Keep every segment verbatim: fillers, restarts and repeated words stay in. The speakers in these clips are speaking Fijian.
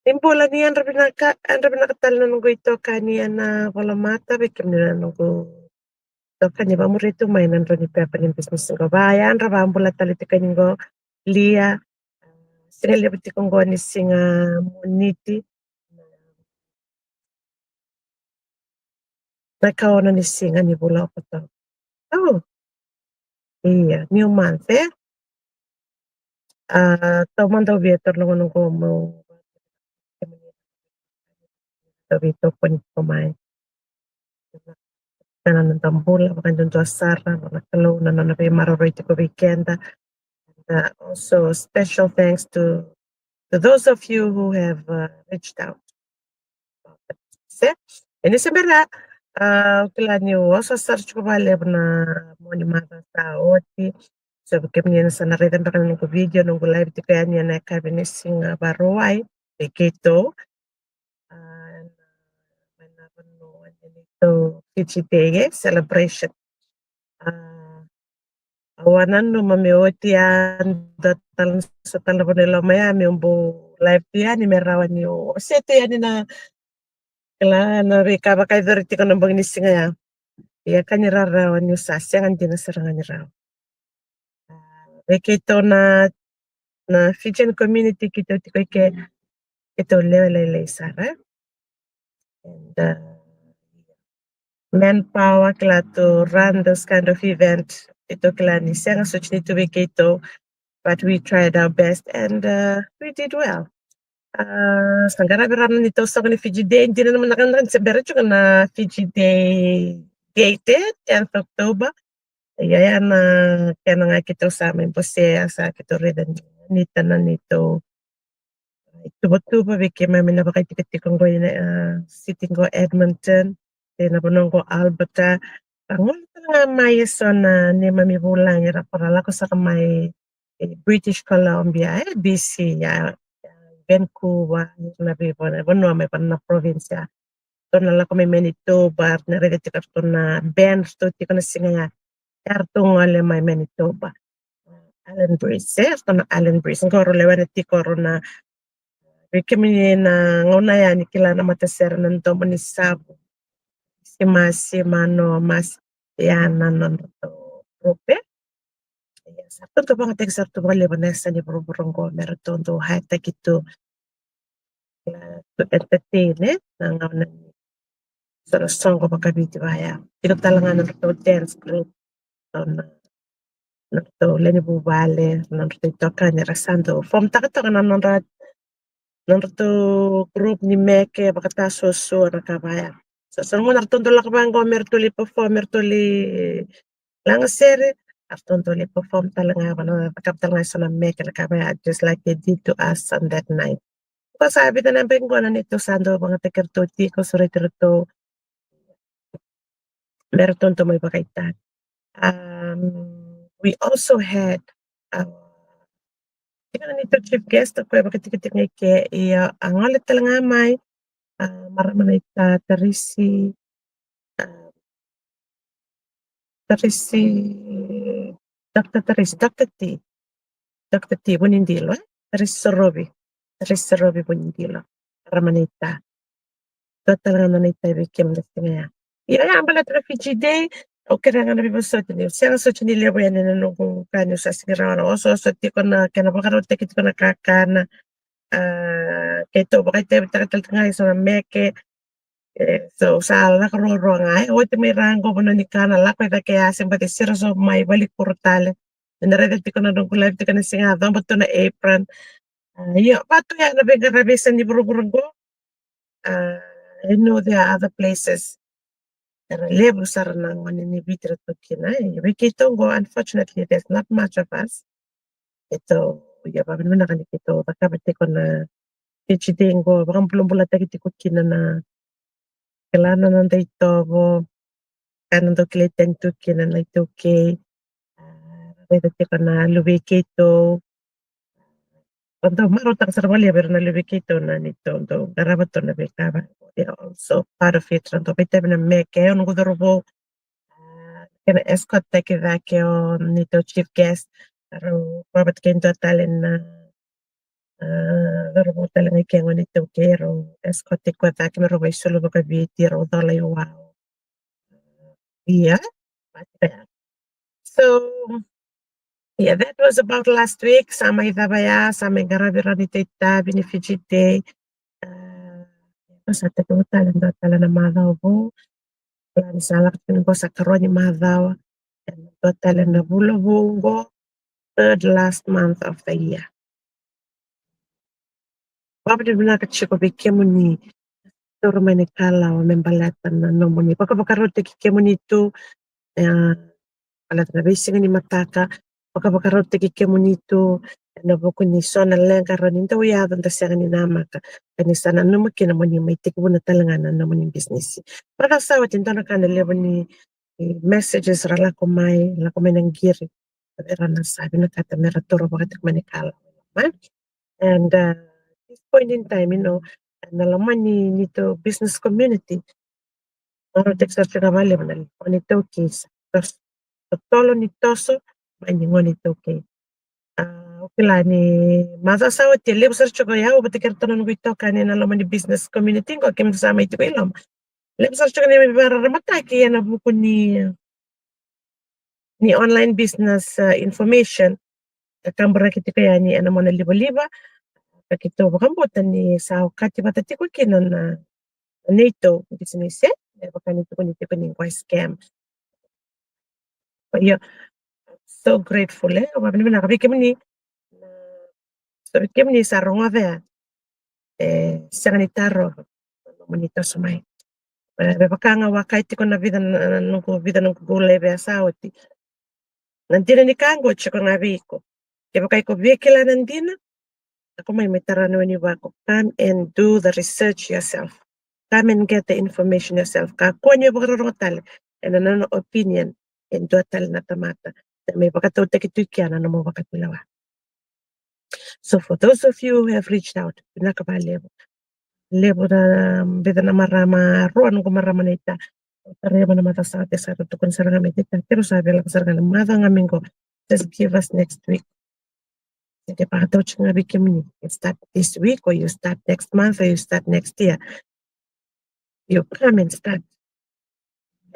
Ni bula, ni yadra vinaka, yadra vinaka tale na noqu itokani ena volamata vei kemuni na noqu itokani vakamuria tu mai na drau ni pepa ni bisinisi qo. Vayadra, vabula tale tiko yani qo Lia. Siga levu tiko qo ni siga Moniti. Na ikaono ni siga ni vula o Okotova. Oh, ia, new month, e? A, taumada au via taura na gauna qo meu via tokoni tiko mai. Na noda bula vakadudua sara, na Kalou na nona veimaroroi tiko vei keda. And, uh, also special thanks to, to those of you who have, uh, reached out. Se, e ni se bera, uh, kila niu oso sara tiko vakalevu na Moni Mother sa oti. So vei kemuni na sa na raica beka na noqu video, noqu live tiko yani ena yakavi ni siga Vakarauwai vei keitou. A, mai na vanua ni neitou Fiji Day, e, celebration. A, au a nanuma me oti a dua tale na, so tale na vanua e loma ya meu bau live tu yani me rawa niu osea tu yani na, kila, na veika vakayacori tiko na bogi ni siga ya. Ia ka ni rarawa niu sa sega dina sara ga ni rawa. A, vei keitou na, na Fijian community keitou tiko i ke, keitou lewe lailai sara. And, uh, manpower, kila, to run this kind of event, keitou kila ni sega soti ni tu vei keitou, but we tried our best and, uh, we did well. A, sa qaravi rawa na neitou soqo ni Fiji Day, dina na manaka na se bera tiko na Fiji Day date, e, tenth October. Ia, ia na kena ga keitou sa mai bosea, sa keitou raica ni, ni ta na neitou ituvatuva vei keimami na vakaitikotiko qo ena, a, city qo Edmonton, e na vanua qo Alberta. Ra gole tale ga mai eso na neimami vulagi, ra, ra lako sara mai e British Columbia, e, B C, ia, ia Vancouver, na veivanua mai vana na province ya. Ratou na lako mai Manitoba, na raica tiko ratou na band ratou tiko na siga ya. Ia ratou gole mai Manitoba. Island Breeze, e, ratou na Island Breeze. Qo rau lewena tiko rau na, vei kemuni na gauna ya ni kila na matasere na Domo ni Savu. Simasima no mas, ia na nodratou group, e. Ia sa ratou dau vakayagataki sara tu vakalevu na yasa ni vuravura qo me ratou dau hire-taki tu, e, to entertain, e, na gauna ni so na soqo vakaviti vaya. Tiko tale ga na nodratou dance group, so na, nodratou lewe ni vuvale, nodratou itokani, ra sa dau form-taka toka na nodra, nodratou group ni meke vakatasuasua na ka vaya. So sa na gauna ratou dau lako vaya qo me ratou lai perform, me ratou lai lagasere, a ratou dau lai perform tale ga, vana cakava tale ga eso na meke na ka vaya, just like they did to us on that night. Ko sa vica na yabaki qo na neitou sa dau vakayagataki iratou tiko, sureti iratou me ratou dau mai vakaitavi. Um, we also had, uh, tiko na neitou chief guest, o koya vakatikitiki ga i ke, ia a gole tale ga mai, a, marama naita Tarisi, a, Tarisi, Doctor Tarisi, Doctor T, Doctor T Vunidilo, e? Tarisi Sorovi, Tarisi Sorovi Vunidilo, marama naita. Dua tale ga na nona itavi vei kemuni na siga ya. Ia, ia, baleta na Fiji Day, au kerea ga na veivosoti niu sega soti ni levu yani na noqu ka niu sa sega ni rawa na osooso tiko na kena vakarautaki tiko na kakana. A, keitou vakaitavitaka tale tiko ga eso na meke. E, so sa lako ruarua ga, e, oti mai ra qo vanua ni kana, lako i cake ya se baci siro so mai valikuro tale. Ena raica tiko na noqu live tiko na siga, coba tu na apron. A, io, va tu ya na veiqaravi e yasa ni vuravura qo. A, I know there are other places. Era levu sara na gone ni Viti ratou kina, e. Vei keitou qo, unfortunately, there's not much of us. Keitou, ia, vakavinavinaka ni keitou cakava tiko na Fiji Day qo, vakabulabulataki tiko kina na, kila, na noda itovo, ka na dau kilai tani tu kina na iTaukei. A, raica tiko na luvei keitou. Ra dau marautaka sara vakalevu vei ira na luvei keitou na neitou dau qarava tu na veika vaqo. They are also part of it. Ra dau vakaitavi na meke, o noqu cauravou, a, kena escort-taki cake o neitou chief guest. Rau vakayagataki e dua tale na Cauravou tale ga i ke, gone iTaukei, rau escort-taki koya cake me rau vaisulu vakaviti, rau cola i wau. Ia, so yeah, that was about last week. Sa mai cava ya, sa mai qaravi rawa ni itavi ni Fiji Day. Sa tekivu tale dua tale na macawa vou. Sa lako tiko ni qo sa karua ni macawa. Dua tale na vula vou qo, third last month of the year. Vakavinavinaka tiko vei kemuni, toro mai ni kalawa me baleta na nomuni vakavakarautaki kemuni tu, e, baleta na veisiga ni mataka, vakavakarautaki kemuni tu ena vuku ni so na leqa rawa ni dau yaco da sega ni namaka, ka ni sa nanuma kina mo ni mai tekivuna tale ga na nomuni bisinisi. Macawa sa oti dua na ka na levu ni messages ra lako mai, lako mai na qiri. Era na sa vinakata me ra toro vakatiko mai ni kalawa. And uh, this point in time, you know, na loma ni neitou business community, ora tiko sara tiko vakalevu na loma ni iTaukei, totolo ni toso mai ni gone iTaukei. A, o kila ni macawa sa oti e levu sara tiko, o yau vata kei iratou na noqu itokani na loma ni business community qo, kemudou sa mai tiko i loma, levu sara tiko na ivakararamataki ena vuku ni ni online business, uh, information. Ka kaburaki tiko yani ena mona livaliva. Ka keitou vakabauta ni sa okati vata tiko kina na, na neitou bisinisi, e vaka ni tukuni tiko ni qo e scam. Io, so grateful, e, au vakavinavinaka vei kemuni. So vei kemuni sa rogoca ya, e sega ni tarova, nomuni toso mai. E, me vaka ga au a kaya tiko na vica na, na noqu, vica noqu live ya sa oti. Na dina ni ka qo tiko ga vei iko. Kevaka iko via kila na dina, lako mai me tara na wai ni vako. Come and do the research yourself. Come and get the information yourself. Kakua ni o vakarorogo tale ena nona opinion e dua tale na tamata. Me vakatautaki tu i kea na nomu vakatulewa. So for those of you who have reached out, vinaka vakalevu. Levu na, vica na marama, rua noqu marama na ita. Tareva na macawa sa oti sa tukuna sara ga me ita, keirau sa via lako sara ga na macawa ga mai qo. Just give us next week. Se ke vakatau tiko ga vei kemuni, you start this week or you start next month or you start next year. You come and start.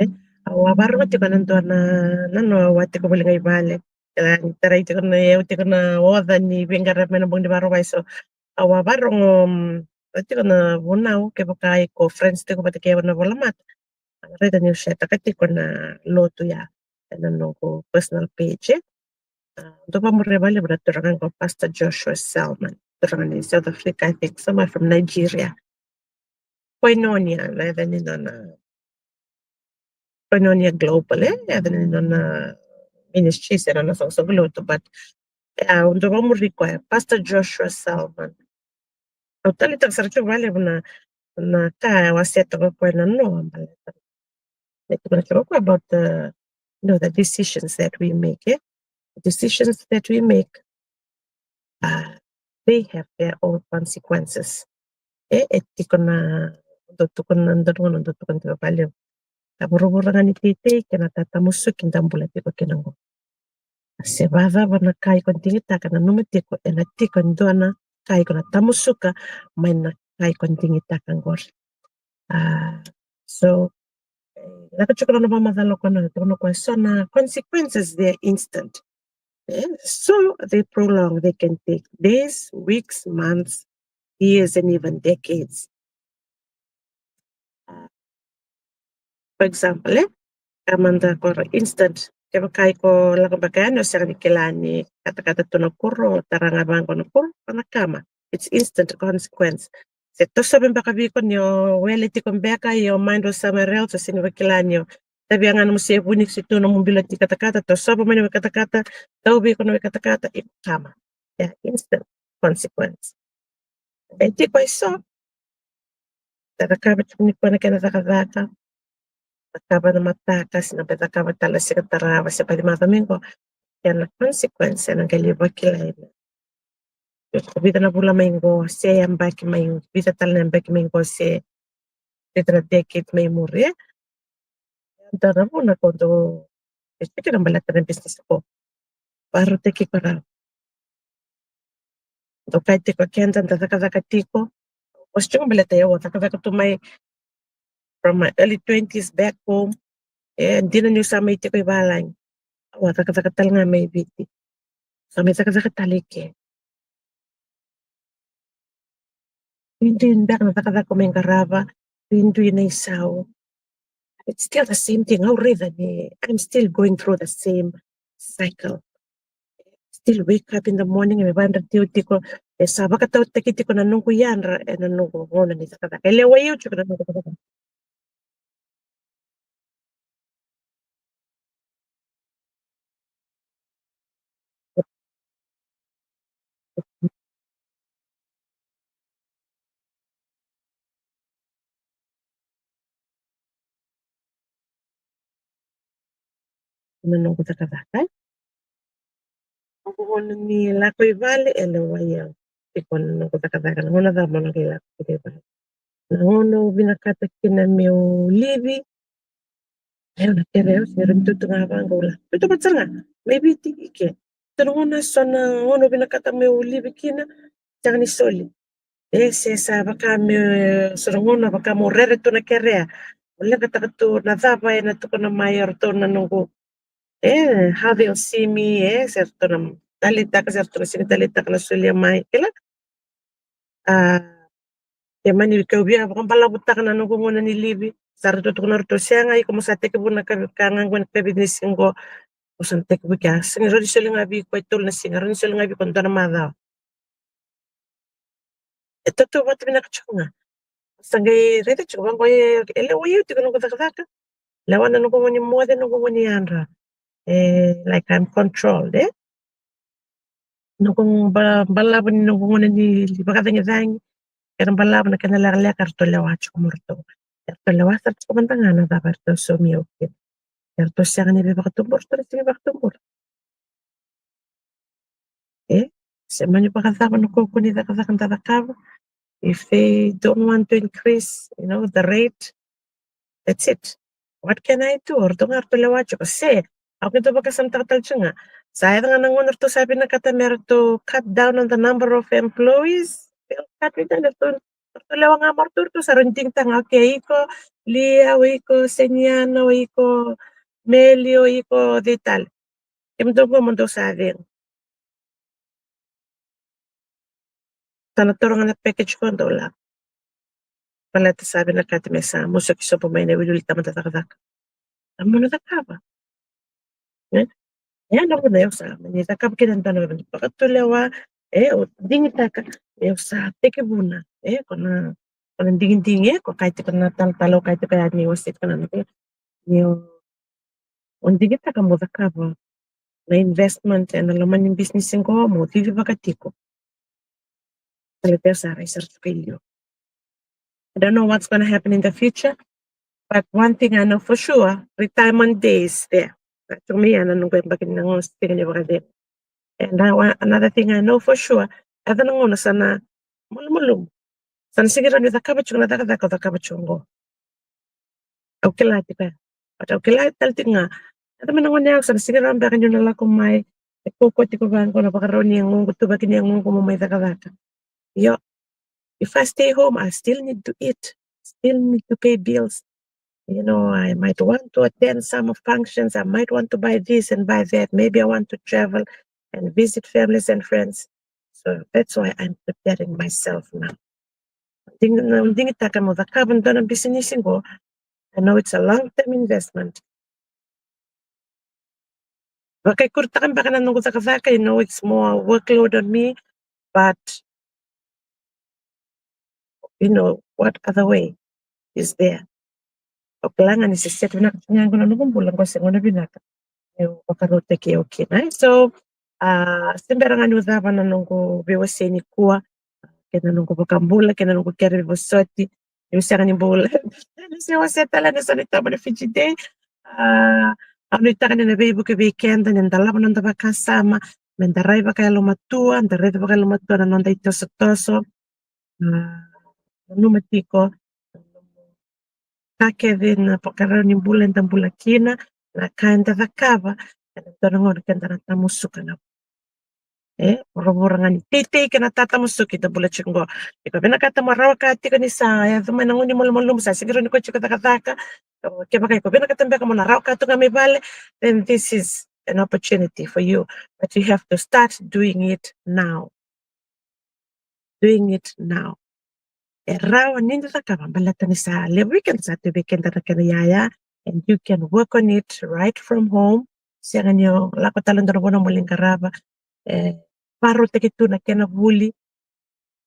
E, au a varogo tiko na dua na, na no au a tiko voli ga i vale. Kila ni tarai tiko na, au tiko na oca ni veiqaravi mai na bogi ni Vakarauwai, so au a varogo, mm, tiko na vunau, kevaka iko friends tiko vata kei au na volamata, raica niu share-taka tiko na lotu ya ena noqu personal page. A, dou vakamuria vakalevu na turaga qo, Pastor Joshua Selman, turaga ni South Africa, I think, somewhere from Nigeria. Koinonia na yaca ni nona, Koinonia Global, e, yaca ni nona ministry se nona soqosoqo lotu, but, e, au dau vakamuri koya, Pastor Joshua Selman. Au taleitaka sara tiko vakalevu na, na ka e wasea toka o koya na noa baleta. E tukuna toka o koya about the, you know, the decisions that we make, e? The decisions that we make, uh, they have their own consequences. E, e tiko na, dau tukuna, dau tukuna, dau tukuna tiko vakalevu. Na vuravura ga ni teitei kei na tatamusuki da bula tiko kina qo. Se vakacava na ka iko digitaka, nanuma tiko ena tiko e dua na ka iko na tamusuka mai na ka iko digitaka qori. A, so, e, lako tiko na vakamacala o koya, tukuna o koya, so na consequences, they are instant. E, so they prolong, they can take days, weeks, months, years and even decades. A, for example, e, ka mada qori instant, kevaka iko lako beka yani o sega ni kila ni katakata tu na kuro, tara ga vaqo na kuro, o na kama. It's instant consequence. Se toso beka vei iko ni o wele tiko beka, io mind was somewhere else, o sega ni vakila ni o tavia ga nomu sevuni, se tu nomu bilo ni katakata, tosova mai na wai katakata, tau vei iko na wai katakata, iko kama. Yeah, instant consequence. E tiko e so, da cakava tiko nikua na kena cakacaka, cakava na mataka, se na qai cakava tale na siga tarava, se baci macawa mai qo. Kena consequence ena qai lai vakilai. Vica na vula mai qo, se yabaki mai, vica tale na yabaki mai qo, se vica na decade mai muri, e? Dua na vuna ko dau, e tiko na baleta na business ko. Vakarautaki iko rawa. Dau kaya tiko keda da cakacaka tiko. Au se tiko baleta au a cakacaka tu mai from my early twenties back home. E dina niu sa mai tiko i valagi, au a cakacaka tale ga mai Viti. Sa mai cakacaka tale i ke. Duidui beka na cakacaka au mai qarava, duidui na isau. It's still the same thing. Au raica ni I'm still going through the same cycle. Still wake up in the morning, me vakadra tiko tiko, e sa vakatautaki tiko na noqu yadra ena noqu gauna ni cakacaka. E lewai au tiko na noqu cakacaka. Na noqu cakacaka. Noqu gauna ni lako i vale e lewai au tiko na noqu cakacaka. Na gauna cava mo na qai lako kina i vale? Na gauna au vinakata kina meu livi, e, au na kere au, se rawa ni tutu ga vaqo, au lako. Tutu vata sara ga mai Viti i ke. So na gauna, so na gauna au vinakata meu livi kina, sega ni soli. E se sa vaka me, so na gauna vaka meu rere tu na kerea. Au leqataka tu na cava ena tukuna mai o ratou na noqu, e, how they'll see me, e, se ratou na taleitaka, se ratou na sega ni taleitaka na solia mai, kila. A, e mani kau via vakabalavutaka na noqu gauna ni livi, sa ratou tukuna o ratou, sega, iko mo sa tekivuna ka, ka ga qo ena ikavica ni siga qo. Au sa na tekivu kea, sega ni rawa ni soli ga vei iko e tolu na siga, rawa ni soli ga vei iko e dua na macawa. E tautauvata vinaka tiko ga. Sa qai raica tiko vaqo, e, e lewai au tiko noqu cakacaka. Lewa na noqu gauna ni moce, noqu gauna ni yadra. E, like I'm controlled, e? Noqu ba-, balavu ni noqu gauna ni vakacagicagi. Kena balavu na kena lekaleka, eratou lewa tiko mo ratou. Eratou lewa sara tiko mada ga na cava eratou saumia au kina. Eratou sega ni veivakatubura, eratou na sega ni vakatubura. E, se mani vakacava na kaukaua ni cakacaka da cakava. If they don't want to increase, you know, the rate, that's it. What can I do? O ratou ga eratou lewa tiko. Se au keitou vakasamataka tale tiko ga, sa yaco ga na gauna eratou sa vinakata me ratou cut down on the number of employees, they'll cut it down. Eratou, eratou lewa ga mo ratou, eratou sa rawa ni digitaka ga, okay, iko Lia, o iko Seniana, o iko Meli, o iko cei tale. Kemudou qo mo dou sa cegu. Sa na taura ga na package qo, dou lako. Baleta sa vinakati me sa musuki sobu mai na iwiliwili tamata cakacaka. A mo na cakava. E? E na vuna au sa mani cakava kina e dua na vakatulewa. E, au digitaka, au sa tekivuna. E, ko na, ko na digidigi, e, ko kaya tiko na talatala, au kaya tiko ya ni wasea tiko na noqu, ni au, au digitaka mo cakava na investment ena loma ni business qo, mo cici vaka tiko. Baleta au sa rai sara tu kei liu. I don't know what's gonna happen in the future, but one thing I know for sure, retirement day is there. Sa tu mai ya na noqu yabaki ni, na gauna sa tiko ni vakacegu. And I wa-, another thing I know for sure, yaco na gauna sa na malumalumu. Sa na sega ni rawa ni cakava tiko na cakacaka au cakava tiko qo. Au kila tiko ya. But au kila tale tiko ga, yaco mai na gauna ya au sa na sega ni rawa beka niu na lako mai, e kaukaua tiko vaqo na vakarau ni yagoqu, tuvaki ni yagoqu mo mai cakacaka. Io, if I stay home, I still need to eat, still need to pay bills. You know, I might want to attend some of functions. I might want to buy this and buy that. Maybe I want to travel and visit families and friends. So that's why I'm preparing myself now. Digi-, na digitaka mo cakava e dua na bisinisi qo. I know it's a long-term investment. Vakaikuritaka beka na noqu cakacaka, you know, it's more workload on me, but, you know, what other way is there? Au kila ga ni se set vinaka tu ga qo na noqu bula, qo se gauna vinaka meu vakarautaki au kina. So, a, se bera ga niu cava na noqu veiwasei nikua, kei na noqu vakabula, kei na noqu kere veivosoti, niu sega ni bula. Ni se wasea tale na so ni taba na Fiji Day. A, au nuitaka ni na veivuke vei keda ni da lava noda vakasama, me da rai vakayalomatua, da raica vakayalomatua na noda itosotoso. A, nanuma tiko ka kece na vakarau ni bula eda bula kina, na ka eda cakava, ena dua na gauna keda na tamusuka na E vuravura ga ni teitei kei na tatamusuki da bula tiko qo. Iko vinakata mo rawa ka tiko ni sa yaco mai na gauna ni malumalumu, sa sega ni rawa ni ko tiko cakacaka. Kevaka iko vinakata beka mo na rawa ka tu ga mai vale, then this is an opportunity for you. But you have to start doing it now. Doing it now. E rawa ni da cakava baleta ni sa levu vei keda sa tu vei keda na kena iyaya, and you can work on it right from home. Sega ni o lako tale dua na vanua mo lai qarava. E varautaki tu na kena vuli.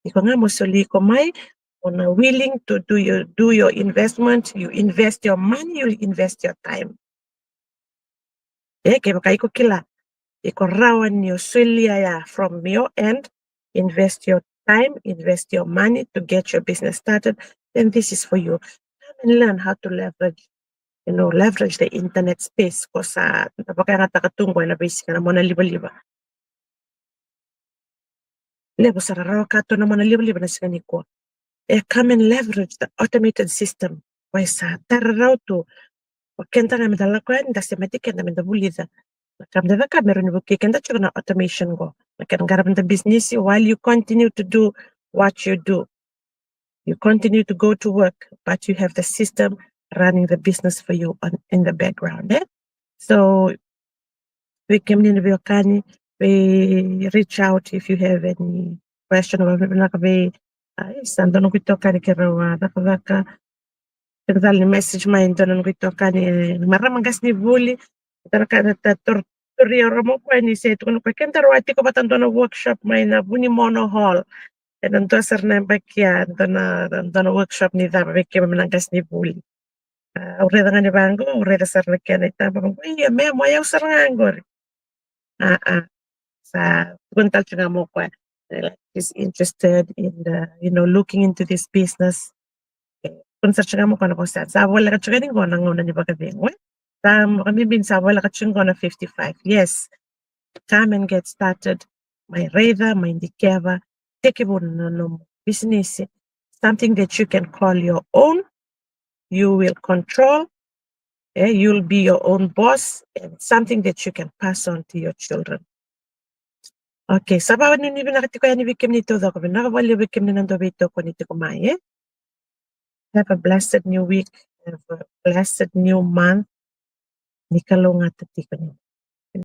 Iko ga mo soli iko mai, o na willing to do your, do your investment, you invest your money, you invest your time. E kevaka iko kila iko rawa ni o solia ya from your end, invest your time, invest your money to get your business started, then this is for you. Come and learn how to leverage, you know, leverage the internet space. Ko sa na vakayagataka tu qo ena veisiga na mona livaliva. Levu sara rawa ka tu na mona livaliva na siga nikua. E come and leverage the automated system. Ko e sa tara rawa tu. O keda ga me da lako yani, da semati keda me da vulica na ka me da caka me rawa ni vukei keda tiko na automation qo. Na kena qaravi na bisinisi, while you continue to do what you do, you continue to go to work, but you have the system running the business for you on, in the background, e? So vei kemuni na veiwekani, vei reach out if you have any question. Vakavinaka vei, a, sa dua noqu itokani keirau a cakacaka. Kena cala ni message mai dua noqu itokani, e, marama qasenivuli. Dua na ka na ta tor-, toria o ramo koya ni se tukuna koya kedaru a tiko vata dua na workshop mai na Vunimono Hall. Ena dua sara na yabaki ya, dua na, dua na workshop ni cava vei keimami na qasenivuli. A, au raica ga ni vaqo, au raica sara na kena itaba vaqo, ia me mo yau sara ga qori. A, a. Sa tukuna tale tiko ga mo koya, e, like, is interested in the, you know, looking into this business. E, tukuna sara tiko ga mo koya na vosa. Sa voleka tiko ga ni qo na gauna ni vakacegu, e. Sa vakabibi ni sa voleka tiko ga na fifty-five. Yes. Come and get started. Mai raica, mai dikeva, tekivu na nomu bisinisi. Something that you can call your own, you will control, e, you'll be your own boss, and something that you can pass on to your children. Okay, sa vakanuinui vinaka tiko yani vei kemuni taucoko, vinaka vakalevu vei kemuni na dau veitokoni tiko mai, e. Have a blessed new week, have a blessed new month. Ni kalougata tiko ni.